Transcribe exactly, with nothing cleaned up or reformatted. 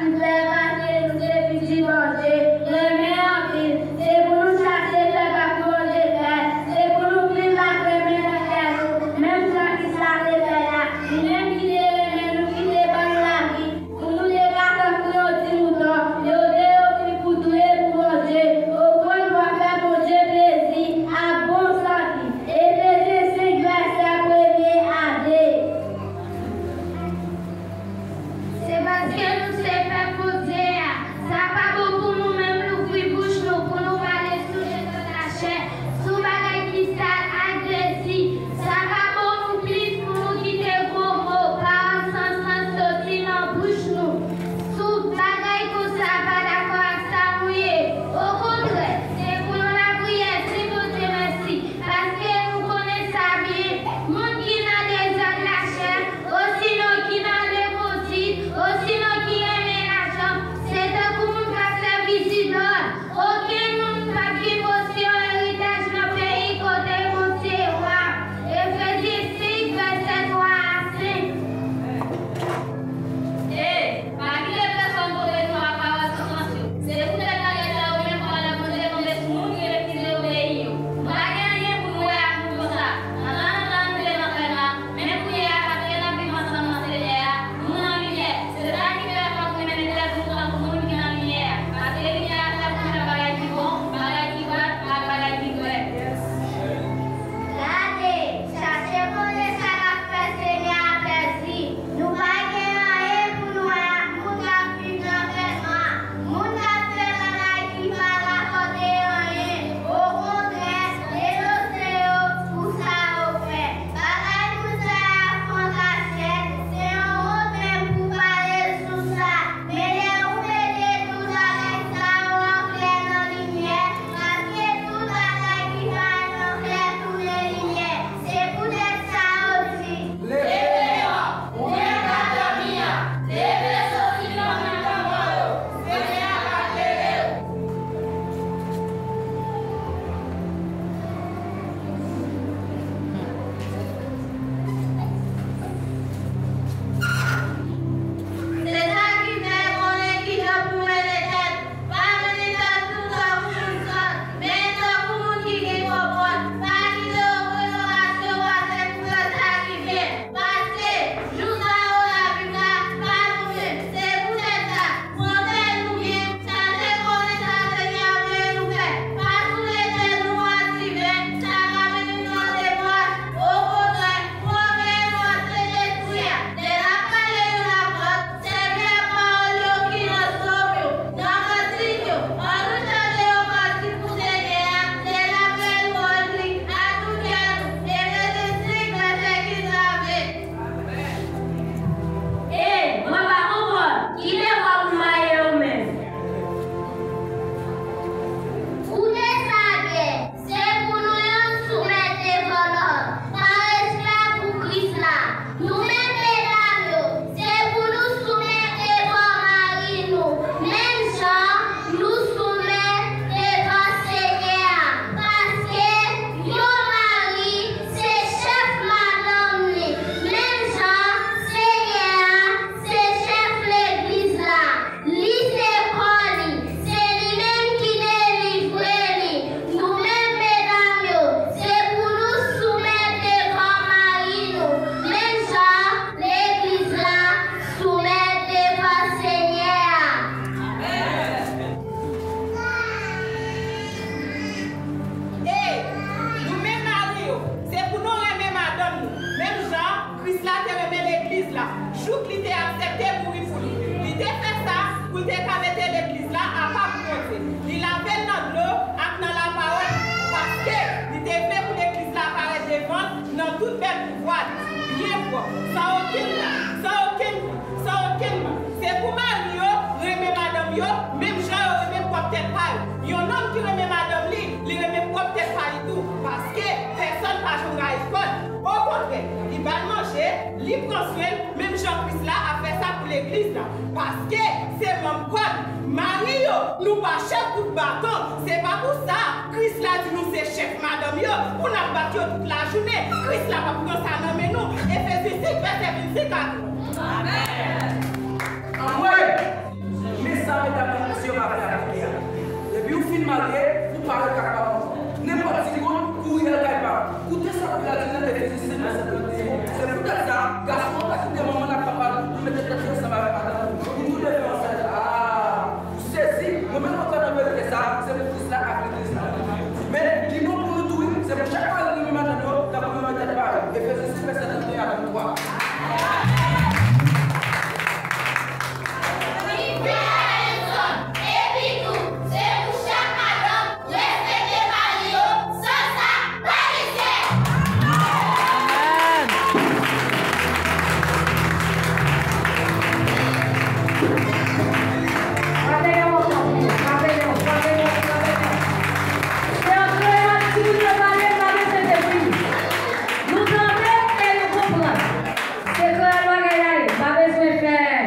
Fè paske nou se pitit Bondye, renmen anpil. Se pou nou chache fè sa pou Bondye fè. Se pou nou viv ak renmen nan kè nou, menm jan Kris la te fè a. Li menm ki te renmen nou, ki te ban nou lavi, pou nou te ka tankou yon ti mouton, yo te ofri pou touye pou Bondye. Ou konn w ap fè Bondye plezi ak bon santi. Efezyen senk, vèsè premye a de. Se paske nou se pèp Bondye a, sa pa bon pou nou menm louvri bouch nou pou nou pale sou lèzòt lachè, sou bagay ki sal ak gresi. Sa pa bon nou plis pou nou kite gwo mo, pawòl san sans soti nan bouch nou. Sou bagay konsa pa dakò ak sa nou ye. Okontrè, se pou nou lapriyè di Bondye mèsi. Paske nou konnen sa byen, moun ki nan dezòd lachè, osinon ki nan lekonti, osinon ki renmen lajan, se tankou moun k ap sèvi zidòl. Okenn moun p ap gen posyon eritaj nan peyi kote Bondye wa. Efezyen senk, vèsè twa a senk. E, pa kite pèsonn twonpe nou ak pawòl san sans yo. Se poutèt bagay sa yo menm, pawòl Bondye tonbe sou moun ki refize obeyi yo. Nou pa gen anyen pou nou wè ak moun konsa. Nan tan lontan nou te nan fènwa, men kounye a, paske n ap viv ansanm nan Senyè a, nou nan limyè. Se sa ki fè fòk nou mennen tèt nou tankou moun ki nan limyè a. Paske limyè a fè pou nou fè bagay ki bon, bagay ki dwat, ak bagay ki drwèt. Gade, chache konnen sa k ap fè Senyè a plezi. Nou pa gen anyen pou nou wè ak moun k ap viv nan fènwa, moun k ap fè bagay ki pa rapòte anyen. Okontrè, denonse yo pou sa yo fè. Bagay moun sa yo ap fè an kachèt, se yon wont menm pou pale sou sa. Men lè ou mete tout bagay sa yo anklè nan limyè, paske tout bagay ki parèt anklè tounen limyè. Se poutèt sa yo di, leve, ou menm k ap dòmi a, leve soti nan men lanmò yo, Senyè a va klere w. Se sa ki fè konnen kijan pou mennen tèt. Pa mennen tèt nou tankou moun sòt, men tankou moun ki gen konprann. Pa kite yo pran yon rasyon pase pou fè sa ki byen. Paske, jou sa yo Labib la pa nou menm. Se poutèt sa, pran tèt nou byen, chache konnen sa Senyè a vle nou fè. Pa soule tèt nou a diven, sa ka mennen nou nan debwaz. Okontrè, pwokeye nou a Sentespri a. Lè n ap pale youn ak lòt, sèvi ak pawòl yo ki nan sòm yo, nan kantik yo. Ann nou chante yon kantik pou Senyè a, lè n ap fè lwanj li ak tout kè nou. Efezyen senk, vèsè kenz a ven. E, mwen pa konprann, ki devwa pou m maye yo menm? Koute sa byen, se pou nou youn soumèt devan lòt, pa respè pou Kris la. Nou menm medam yo, se pou nou soumèt devan mari nou, menm jan nou soumèt devan Senyè a. Paske yon mari se chèf madanm li, menm jan Senyè a se chèf legliz la. Li se kò li, se li menm ki delivre li. Nou menm medam yo, se pou nou soumèt devan mari nou, menm jan legliz la soumèt devan Senyè a. E, nou menm mari yo, se pou nou renmen madanm nou, menm jan Kris la te renmen legliz la, jouk li te aksepte mouri pou li. Li te fè sa pou l te ka mete legliz la apa pou Bondye. Li lave l nan dlo ak nan lapawòl, paske li te vle pou legliz la parèt devan l nan tout bèl pouvwa li, byen pwòp, san okenn, san okenn, san okenn mank. Se pou mari yo renmen madanm yo, menm jan yo renmen pwòp tèt pa yo. Yon nonm ki renmen madanm li, li renmen pwòp tèt pa li tou, paske pèsonn pa janm rayi kò l. Okontrè, li ba l manje, li pran swen l, menm jan Kris la ap fè sa pou legliz la, paske se manm kò l. Mari yo, nou pa chèf bout baton. Se pa pou sa Kris la di nou se chèf madanm yo, pou n ap bat yo tout lajounen. Kris la p ap pran sa nan men nou. Efezyen senk, vèsè vennsenk a trant. Amèn. Anmwe. malye,